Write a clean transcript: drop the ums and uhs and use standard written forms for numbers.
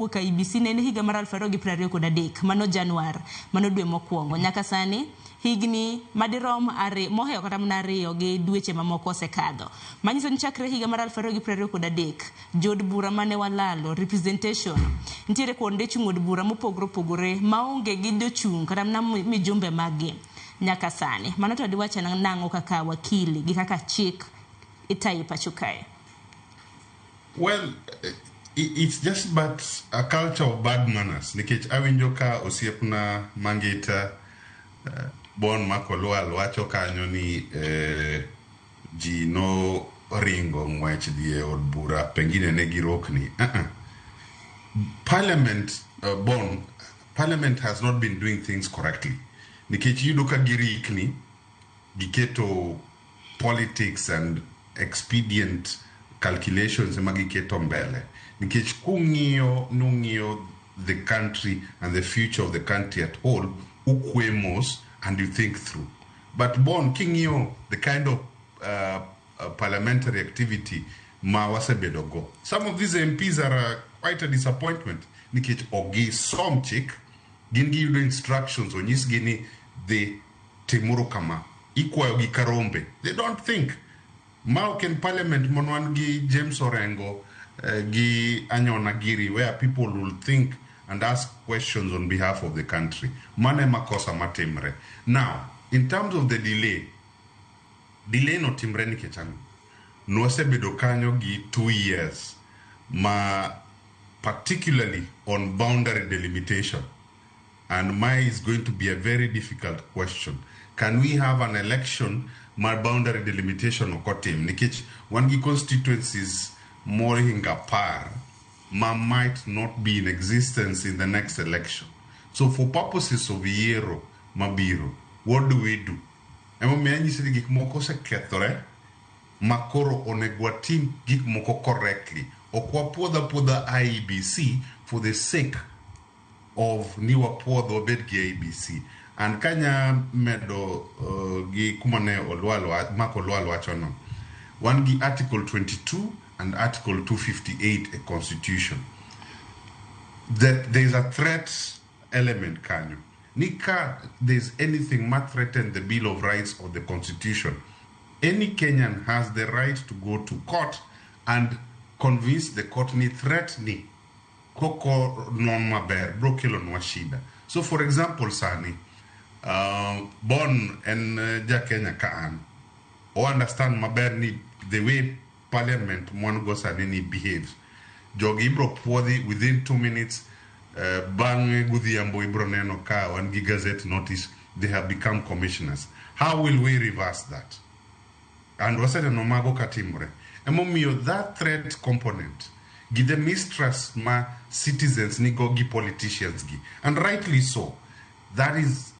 Wuok IEBC ne en higa mar 2023, mano Januar, mano dwe mokwongo. Nyaka sani, higni madirom mohewo kata mana 2 gi dweche mamoko osekadho. Manyiso ni chakre higa mar 2023, jood bura mane walalo, representation, nitiere kuonde chung' od bura mopogore opogore maonge gi jochung' kata mana mijumbe maggi nyaka sani. Mano to diwach nang'o kaka wakili gi kaka chik itayo e pacho kae? Well, it's just but a culture of bad manners. Nikech awinjo ka osiepna Mangita Bon Makolwal wacho kanyo ni ji no ringo ng'wech dhi e od bura, pengine ne girokni. Uh-uh. Parliament, Bon, Parliament has not been doing things correctly. Nikech iyudo ka girikni, giketo politics and expedient calculations ema giketo mbele. Nikech kung'iyo nung'iyo the country and the future of the country at whole, ukwe mos and you think through. But Bon, king'iyo the kind of parliamentary activity ma wasebedo go, some of these MPs are quite a disappointment. Nikech ok gisom chik, gin giyudo instructions onyisgi ni dhi timuru kama, ikwayo gi karombe. They don't think. Ma ok en parliament mon gi James Orengo gi Anyona Giri, where people will think and ask questions on behalf of the country. Mano ema kosa matimre. Now, in terms of the delay, delay no timre nikech ang'o? Nwasebedo kanyo gi 2 years ma particularly on boundary delimitation. And my is going to be a very difficult question. Can we have an election mar boundary delimitation ok otim? Nikech wan gi constituencies mohingo 10 ma might not be in existence in the next election. So for purposes of yiero mabiro, what do we do? Emomiyo anyisi ni gik moko osekethore ma koro onego watim gik moko correctly. Ok wapuodh apuodha IEBC for the sake of ni wapuodh wabed gi IEBC. And kanya medo gi kuma ne Olwal Mark Olwal wachono, wan gi Article 22 and Article 258 e Constitution. That there is a threat element kanyo. Ni ka there's anything ma threaten the Bill of Rights or the Constitution, any Kenyan has the right to go to court and convince the court ni threat ni koko non maber bro kelonwa shida. So for example sani, Bon en ja Kenya ka an, o understand maber ni the way parliament mwan go sani ni behaves. Jogi ibro puodhi within 2 minutes, bang'e godhiambo ibro neno ka wan gi gazette notice, they have become commissioners. How will we reverse that? And waseneno mago katimore. Emomiyo that threat component gi the mistrust ma citizens nigo gi politicians gi, and rightly so, that is